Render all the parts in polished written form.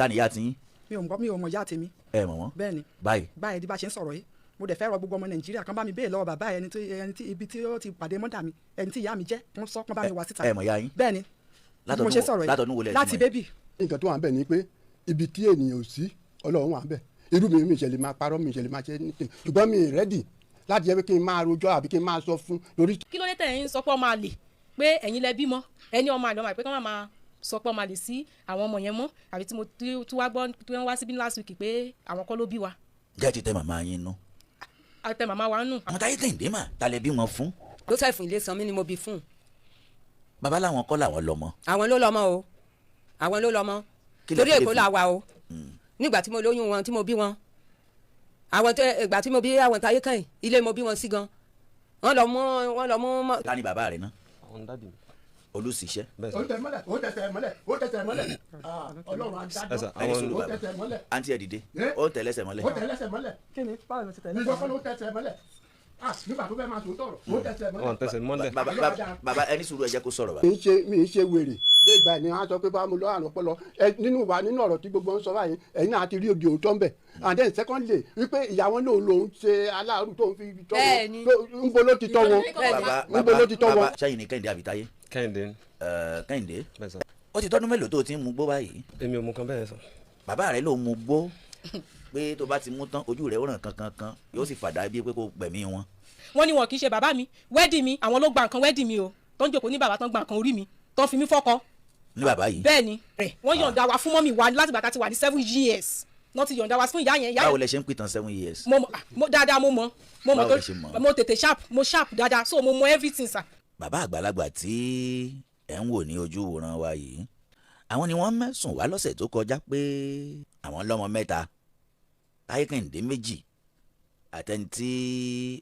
Ta ni ìyá tiyín? Mi ò mọ̀, mi ò mọ̀ ìyá tèmi. Ẹ mọ̀ wọ́n? Bẹ́ẹ̀ ni. Báyìí. Báyìí di bá ṣe ń sọ̀rọ̀ yìí, mo dẹ̀ fẹ́ rọ gbogbo ọmọ Nàìjíríà kan bá mi béè lọ́wọ́ bàbá ẹni tí ibi tí ó ti pàdé mọ́dà mi, ẹni tí ìyá mi jẹ́, wọ́n sọ kán bá mi wá síta. Ẹ mọ̀ ìyá yín? Bẹ́ẹ̀ ni. Bí mo ṣe sọ̀rọ̀ yìí. Látọdún wo lẹ ti Láti mọ̀ yìí? Baby. Nǹkan tó wà ń bẹ̀ ni pé ibi tí ènìyàn ò sí, Ọlọ́run wà ń bẹ̀. Irú mi, mi ìṣẹ̀lẹ̀ máa parọ́, mi ìṣẹ̀lẹ̀ máa ṣe anything, ṣùgbọ́n mi ready láti jẹ́ pé kí n máa rojọ́ àbí kí n máa sọ fún lórí. Kí ló dé tẹ̀ ń sọ pé ọmọ àlè, pé ẹ̀yin lẹ bímọ, ẹni ọmọ àlè, ọmọ àlè, pé kí wọ́n máa sọ pé ọmọ àlè sí àwọn ọmọ yẹn mọ́? Àbí tí mo tí wá gbọ́ tí wọ́n wá síbí last week pé àwọn kọ́ ló bí wa. Jẹ́ ti tẹ màmá yín nú? Àtẹ màmá wa nù. Àwọn Táyé Kẹ́hìndé mà, ta lẹ bí wọn fún? Joseph Ilésanmí ni mo bí fún. Bàbá làwọn kọ́ làwọn lọ́mọ. Àwọn ló lọ́mọ o, àwọn ló lọ́mọ. Kí lẹ Torí fi lè Èkó fi- la wà o nígbà tí mo lóyún wọn, tí mo bí wọn. Àwọn tẹ ìgbà tí mo bí àwọn Táyé Kẹ́hìn, ilé mo bí wọn sí gan. Wọ́n lọ mú Ta ni bàbá rẹ náà? Àwọn daddy mi. Olùsíṣẹ́. Bẹ́ẹ̀ Ó sà. tẹ̀ mọ́lẹ̀, ó tẹ̀sẹ̀ mọ́lẹ̀, ó tẹ̀sẹ̀ mọ́lẹ̀. Ah, Ọlọ́run Ẹ sà, adájọ́. Ẹni àwọn sùúrù Ó bàbá. tẹ̀sẹ̀ mọ́lẹ̀. Àǹtí, ẹ dìde. Eh? Ó tẹ̀lẹ́sẹ̀ mọ́lẹ̀. Ó tẹ̀lẹ́sẹ̀ mọ́lẹ̀. Kí ni, báwo ló ti tẹ̀lé? Nígbà kan ló tẹ̀sẹ̀ mọ́lẹ̀. Ah, nígbà tó fẹ́ máa sòótọ́ ọ̀rọ̀, ó tẹ̀sẹ̀ mọ́lẹ̀. Wọn tẹsẹ̀ mọ́lẹ̀. Bàbá, bàbá, bàbá, ẹni sùúrù, ẹ jẹ́ kó sọ̀rọ̀ bàbá. Mi ń ṣe, mi ń ṣe wèrè dé ìgbà ni wọ́n á sọ pé bá mo lọ àrùn ọpọlọ ẹ nínú wa. Nínú ọ̀rọ̀ tí gbogbo ń sọ báyìí, ẹ̀yin náà ti rí òde òótọ́ ń bẹ̀. And then secondly, wípé ìyá wọn lòun ṣe aláàrú tó ń fi tọ́ wọn. Bẹ́ẹ̀ni. Ń bo ló ti tọ́ wọn? Bàbá. Ń bo ló ti tọ́ Bàbá, wọn? sẹ́yìn ní Kẹ́hìndé àbí Táyé? Kẹ́hìndé. Ẹ, Kẹ́hìndé. Bẹ́ẹ̀ sà. Ó ti tọ́dún mélòó tó o ti ń mu gbó báyìí? Èmi ò mú kan bẹ́ẹ̀ sà. Bàbá rẹ ló mu gbó, pé tó bá ti mú tán, ojú rẹ ó ràn kankan kan, yóò sì fàdá bíi pé kó gbẹ̀mí wọn. Wọ́n ní wọn kì í ṣe bàbá mi. Wedding mi, àwọn ló gba nǹkan wedding mi o, tó ń jòkó ní bàbá, tó ń gba nǹkan orí mi, tó ń fi mí fọ́kọ. Ní bàbá yìí? Bẹ́ẹ̀ ni, wọ́n yọ̀ǹda wa fún mummy wa láti gbà tá a ti wà ní 7 years. Wọ́n ti yọ̀ǹda wa fún ìyá yẹn. Ìyá Báwo yẹn lẹ ṣe ń pìtàn 7 years? Mo mọ̀, ah, mo dáadáa, mo mọ̀, mo mọ̀. Báwo Tó lẹ ṣe mọ̀? Mo tètè sharp, mo sharp dáadáa, so mo mọ̀ everything, sir. Bàbá àgbàlagbà tí ẹ̀ ń wò ní ojú ìwòran wa yìí, àwọn ni wọ́n mẹ́sùn wá lọ́sẹ̀ tó kọjá pé àwọn lọ́mọ mẹ́ta, Táyé Kẹ́hìndé méjì, àtẹni tí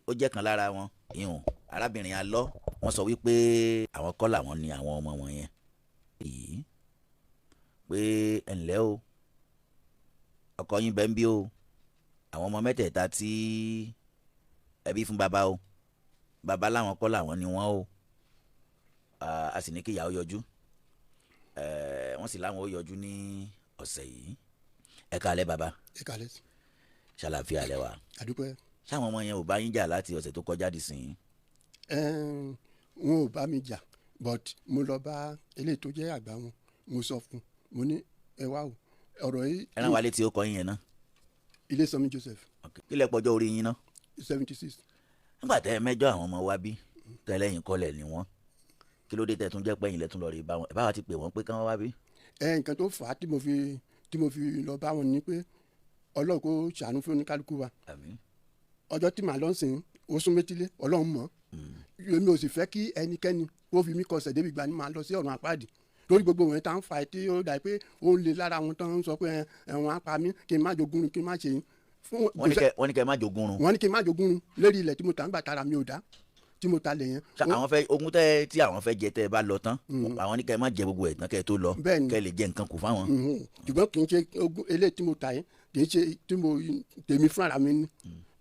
ó jẹ́ kan lára wọn, ìhùn arábìnrin alọ́. Wọ́n sọ wípé àwọn kọ́ làwọn ní àwọn ọmọ wọn yẹn yìí, pé ẹ ǹlẹ́ o, ọkọ yín bẹ́ẹ̀ ń bí o, àwọn ọmọ mẹ́tẹ̀ẹ̀ta tí ẹbí fún bàbá o, bàbá láwọn kọ́ làwọn ni wọ́n o. Ah, a sì ní kí ìyàwó yọjú. Wọ́n sì láwọn ó yọjú ní ọ̀sẹ̀ yìí. Ẹ káalẹ́, bàbá. Ẹ kàlẹ́ sí. Ṣàlàfíà lẹ wà? Àdúpẹ́. Sáwọn ọmọ yẹn ò bá yín jà láti ọ̀sẹ̀ tó kọjá di sìn? Ẹn, wọn ò bá mi jà, but mo lọ bá eléyìí tó jẹ́ àgbà wọn, mo sọ fún, mo ní ẹ wá o, ọ̀rọ̀ yìí. Ẹ rán wa létí ó kọ yín yẹn náà. Ilésanmi Joseph. Ok. Kí lẹ pọjọ́ orí yín náà? 76. Nígbà tẹ́ ẹ mẹ́jọ àwọn ọmọ wa bí tẹ́lẹ̀yìn kọlẹ̀ ni wọ́n, kí ló dé tẹ́ tún jẹ́ pẹ́yìn lẹ́tún lọ rí bá wọn? Ẹ bá wa ti pè wọ́n pé kí wọ́n wá bí. Ẹ, nǹkan tó fà á tí mo fi lọ bá wọn ni pé Ọlọ́run kó ṣàánú fún oníkálukú wa. Àmín. Ọjọ́ tí màá lọ sìn, ó sún métílé, Ọlọ́run mọ̀. Èmi ò sì fẹ́ kí ẹnikẹ́ni kó fi mí kọsẹ̀ débi ìgbà ni màá lọ sí ọ̀run àpáàdì, lórí gbogbo wọn tá ń fa tí ó dà pé ó ń le lára wọn, tán ń sọ pé ẹ wọn á pa mí, kí n má jogún, kí n má ṣe fún. Wọ́n ní kẹ́ má jogún run. Wọ́n ní kí n má jogún lérí ilẹ̀ tí mo tà ń gbà tara mi ò dá, tí mo ta lẹ̀ yẹn. Ṣá àwọn fẹ́ ogún tẹ́ tí àwọn fẹ́ jẹ tẹ́ ẹ bá lọ tán? Àwọn ní kẹ́ má jẹ gbogbo ẹ̀ tán kẹ́ ẹ tó lọ. Bẹ́ẹ̀ni. Kẹ́ ẹ lè jẹ nǹkan kù fáwọn. Ṣùgbọ́n kì í ṣe ogún eléyìí tí mo ta yẹn, kì í ṣe tí mo tèmi fúnra mi ní,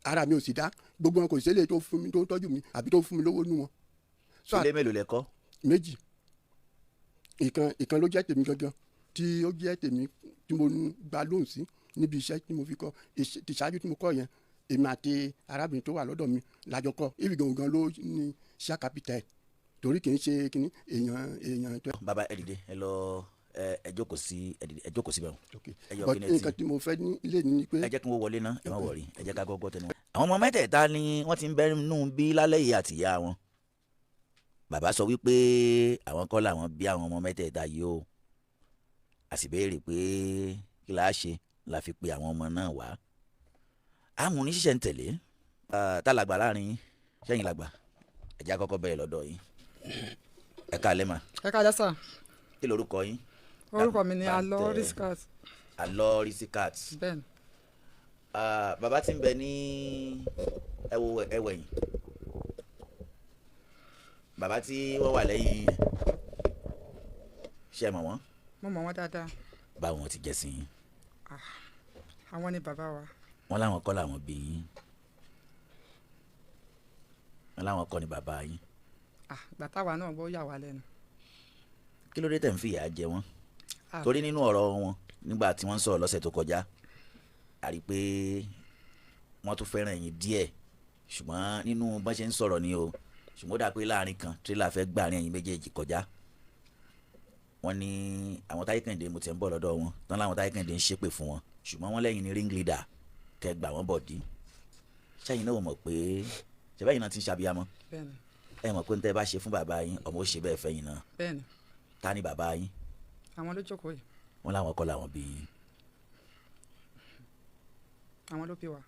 ara mi ò sì dá. Gbogbo wọn, kò sí eléyìí tó fún mi, tó ń tọ́jú mi àbí tó fún mi lówó nú wọn. So, Ilé mélòó lẹ kọ́? Méjì. Ìkan, ìkan ló jẹ́ tèmi gangan, tí ó jẹ́ tèmi tí mo gba lóhùn sí níbi iṣẹ́ tí mo fi kọ́. Ti ṣáájú tí mo kọ́ yẹn, èmi àti arábìnrin tó wà lọ́dọ̀ mi lájọ kọ́ ibi gangan ló ní share capital, torí kì í ṣe kíní èèyàn èèyàn tó. Bàbá, ẹ dìde, ẹ lọ, ẹ jókòó sí, ẹ dìde, ẹ jókòó síbẹ̀ o. Ẹ yọ But kíní tí. nǹkan tí mo fẹ́ ní ilé ní ni pé. Ẹ jẹ́ kí wọ́n wọlé ná, ẹ má wọrí, ẹ jẹ́ ká gbọ́ tẹnu. Àwọn ọmọ mẹ́tẹ̀ẹ̀ta ni wọ́n ti ń bẹ́ nù bí lálẹ́ yìí àtìyá wọn. Bàbá sọ wípé àwọn kọ́ làwọn bí àwọn ọmọ mẹ́tẹ̀ẹ̀ta yìí o. A sì béèrè pé kí la ṣe la fi pe àwọn ọmọ náà wá. Àmú ní ṣíṣẹ̀ ń tẹ̀lé. Tá làgbà láàrin yín? Sẹ́yìn làgbà? Ẹ jẹ́ á kọ́kọ́ bẹ̀rẹ̀ lọ́dọ̀ yín. Ẹ káalẹ́ mà. Ẹ káalẹ́ sà. Kí lorúkọ yín? Orúkọ mi ni Bá ń Alọ Risikat. Alọ Risikat. Bẹ́ẹ̀ni. Ah, bàbá tí ń bẹ ní, ẹ wo ẹ wẹ̀yìn, bàbá tí wọ́n wà lẹ́yìn, ṣe é mọ̀ wọ́n? Mo mọ̀ wọ́n dáadáa. Báwo wọ́n ti jẹ́ sí yín? Àwọn ni bàbá wa. Wọ́n láwọn kọ́ làwọn bí yín, wọ́n láwọn kọ́ ni bàbá yín. Ah, ìgbà táwa náà gbọ́, yà wá lẹ́nu. Kí ló dé tẹ̀ ń fìyà jẹ wọ́n? Ah. Torí nínú ọ̀rọ̀ wọn Nígbà tí wọ́n ń sọ̀rọ̀ lọ́sẹ̀ tó kọjá, a rí i pé wọ́n tún fẹ́ràn yín díẹ̀, ṣùgbọ́n nínú bọ́n ṣe ń sọ̀rọ̀ ni o, ṣùgbọ́n ó dà pé láàrin kan tírélà fẹ́ gbà àárín ẹ̀yin méjèèjì kọjá. Wọ́n ní àwọn Táyé Kẹ́hìndé, mo ti ń bọ̀ lọ́dọ̀ wọn tán, láwọn Táyé Kẹ́hìndé ń ṣépè fún wọn, ṣùgbọ́n wọ́n lẹ́yìn ní ring leader kẹ́ gbà wọ́n bọ̀ dí. Ṣẹ́yìn náà mọ̀ pé ṣẹ́bẹ́yìn náà ti ń ṣàbíyamọ́? Bẹ́ẹ̀ni. Ẹ mọ̀ pé ń tẹ́ bá ṣe fún bàbá yín, ọmọ ó ṣe bẹ́ẹ̀ fẹ́yìn náà? Bẹ́ẹ̀ni. Ta ni bàbá yín? Àwọn ló jókòó yìí. Wọ́n láwọn kọ́ làwọn bí yín. Àwọn ló bí wa.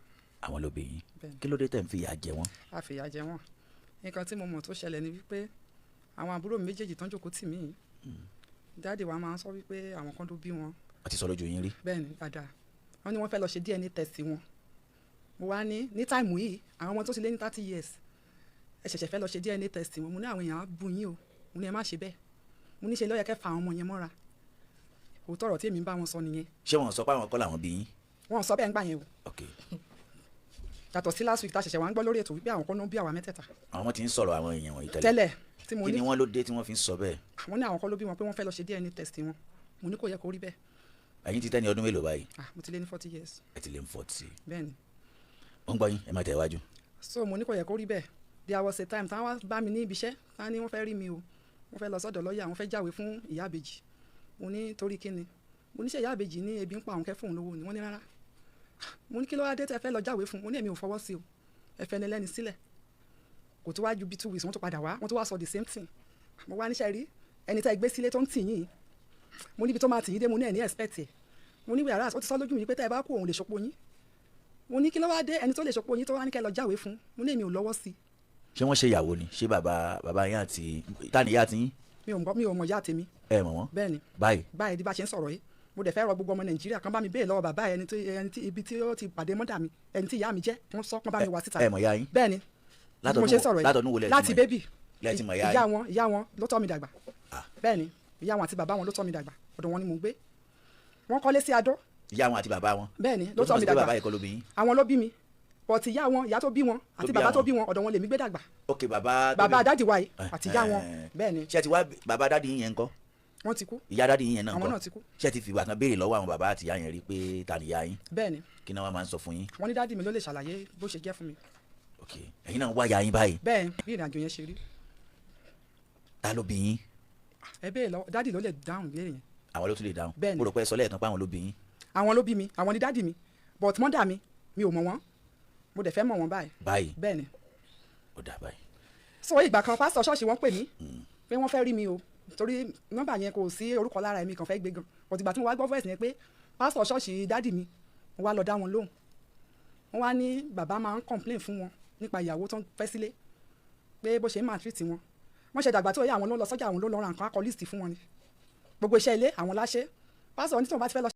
Àwọn ló bí yín? Bẹ́ẹ̀ni. Kí ló dé tẹ̀ ń fìyà jẹ wọ́n? A fìyà jẹ wọ́n. Nǹkan tí mo mọ̀ tó ṣẹlẹ̀ ni wípé àwọn àbúrò mi méjèèjì tán jókòó tì mí yìí, daddy wa máa ń sọ wípé àwọn kan ló bí wọn. Wọ́n ti sọ lójú yín rí? Bẹ́ẹ̀ni, dáadáa. Wọ́n ní wọ́n fẹ́ lọ ṣe DNA test wọn. Mo wá ní time yìí, àwọn ọmọ tó ti lé ní 30 years, ẹ ṣẹ̀ṣẹ̀ fẹ́ lọ ṣe DNA test wọn? Mo ní àwọn èèyàn á bú yín o. Mo ní ẹ má ṣe bẹ́ẹ̀. Mo ní ṣe ló yẹ kẹ́ fa àwọn ọmọ yẹn mọ́ra. Òótọ́ ọ̀rọ̀ tí èmi ń bá wọn sọ nìyẹn. Ṣé wọ́n sọ pé àwọn kọ́ làwọn bí yín? Wọ́n sọ bẹ́ẹ̀ ń gbà yẹn o. Yàtọ̀ sí last week tá a ṣẹ̀ṣẹ̀ wá ń gbọ́ lórí ètò wípé àwọn kan ló ń bí àwa mẹ́tẹ̀ẹ̀ta. Àwọn ọmọ ti ń sọ̀rọ̀ àwọn èèyàn wọ̀nyí tẹ́lẹ̀? Tẹ́lẹ̀ tí mo Kí ní. ni wọ́n ló dé tí wọ́n fi ń sọ bẹ́ẹ̀? Àwọn ní àwọn kan ló bí wọn, pé wọ́n fẹ́ lọ ṣe DNA test wọn. Mo ní kò yẹ kó rí bẹ́ẹ̀. Ẹ̀yin ti tẹ́ ní ọdún mélòó báyìí? Ah, mo ti lé ní 40 years. Ẹ ti lé ní 40? Bẹ́ẹ̀ ni. Ó ń gbọ́ yín, ẹ máa tẹ̀ wájú. So mo ní kò yẹ kó rí bẹ́ẹ̀. There was a time táwọn wá bá mi ní ibi iṣẹ́, táwọn ní wọ́n fẹ́ rí mi o, wọ́n fẹ́ lọ sọ́dọ̀ lọ́ọ̀yà, wọ́n fẹ́ jáwé fún ìyá àbèjì. Mo ní torí kí ni? Mo ní ṣe ìyá àbèjì ní ebi ń pa àwọn kẹ́ fóun lówó ni? Wọ́n ní rárá. Mo ní kí ló wá dé tẹ́ fẹ́ lọ jáwé fún? Mo ní èmi ò fọwọ́ sí o, ẹ fẹ́ ni lẹ́ni sílẹ̀. Kò tó wá ju bí 2 weeks, wọ́n tó padà wá, wọ́n tó wá sọ the same thing. Mo wá níṣẹ́ rí ẹni tẹ́ gbé sílé tó ń tì yín, mo níbi tó máa tì yín dé, mo ní ẹ̀ ní expect ẹ̀. Mo ní whereas ó ti sọ lójú mi pé tẹ́ ẹ bá kú, òun lè ṣopó yín. Mo ní kí ló wá dé, ẹni tó lè ṣopó yín tó wá ní kẹ́ lọ jáwé fún? Mo ní èmi ò lọ́wọ́ sí i. Ṣé wọ́n ṣe ìyàwó ni? Ṣé bàbá yín àti ta ni ìyá ti yín? Mi ò mọ̀, mi ò mọ̀ ìyá tèmi. Ẹ mọ̀ wọ́n? Bẹ́ẹ̀ ni. Báyìí? Báyìí bí bá ṣe ń sọ̀rọ̀ yìí, mo dẹ̀ fẹ́ rọ gbogbo ọmọ Nàìjíríà kan bá mi béè lọ́wọ́ bàbá ẹni tí ibi tí ó ti pàdé mother mi, ẹni tí ìyá mi jẹ́, wọ́n sọ kán bá mi wá síta. Ẹ mọ̀ ìyá yín? Bẹ́ẹ̀ ni, bí mo ṣe ń sọ̀rọ̀ yìí. Látọ̀dún wo lẹ ti Láti mọ̀? baby. Lẹ ti mọ̀ ìyá Ìyá yín? wọn, ìyá wọn ló tọ́ mi dàgbà. Ah. Bẹ́ẹ̀ ni, ìyá wọn àti bàbá wọn ló tọ́ mi dàgbà. Ọ̀dọ̀ wọn ni mò ń gbé. Wọ́n kọ́lé sí Adó. Ìyá wọn àti bàbá wọn? Bẹ́ẹ̀ ni, ló Tó tọ́ túmọ̀ mi sí pé dàgbà. bàbá yìí kọ́ ló bí yín? Àwọn ló bí mi, but ìyá wọn, ìyá tó bí wọn àti bí bàbá tó àwọn. bí wọn, ọ̀dọ̀ wọn lèmi gbé dàgbà. Ok, bàbá tó Bàbá daddy wa yìí àti ìyá wọn, bẹ́ẹ̀ ni. Ṣé ẹ ti wá bàbá daddy yín yẹn ńkọ́? Wọ́n ti kú. Ìyá daddy yín yẹn náà Àwọn ńkọ́? náà ti kú. Ṣé ẹ ti fìgbà kan béèrè lọ́wọ́ àwọn bàbá àti ìyá yẹn rí pé ta ni ìyá yín? Bẹ́ẹ̀ ni. Kí náà wọ́n máa ń sọ fún yín? Wọ́n ní daddy mi ló lè ṣàlàyé bó ṣe jẹ́ fún mi. Ok, ẹ̀yin náà ń wá ìyá yín báyìí? Bẹ́ẹ̀, bí ìrìn àjò yẹn ṣe rí. Ta ló bí yín? Ẹ béèrè lọ́wọ́ daddy, ló lè dáhùn ìbéèrè yẹn. Àwọn ló tún lè dáhùn? Bẹ́ẹ̀ ni. Mo rò pé ẹ sọ lẹ́ẹ̀kan pé àwọn ló bí yín. Àwọn ló bí mi, àwọn ni daddy mi, but mother mi, mi ò mọ̀ wọ́n. Mo dẹ̀ fẹ́ mọ̀ wọ́n báyìí. Báyìí? Bẹ́ẹ̀ ni. Ó dà báyìí. So ìgbà kan, pásítọ̀ ṣọ́ọ̀ṣì wọn pè mí pé wọ́n fẹ́ rí mi o, torí nọ́mbà yẹn kò sí orúkọ lára ẹ̀mí kan fẹ́ gbé gan, but ìgbà tí mo wá gbọ́ voice yẹn pé pásítọ̀ ṣọ́ọ̀ṣì daddy mi, mo wá lọ dá wọn lóhùn. Wọ́n wá ní bàbá máa ń complain fún wọn nípa ìyàwó tó ń fẹ́ sílé, pé bó ṣe ń maltreat wọn. Wọ́n ṣe dàgbà tó yẹ, àwọn ló ń lọ sọ́jà, àwọn ló ń lọ ra nǹkan, akọ list fún wọn ni, gbogbo iṣẹ́ ilé àwọn láṣẹ. Pásítọ̀ ní tí wọ́n bá ti fẹ́ lọ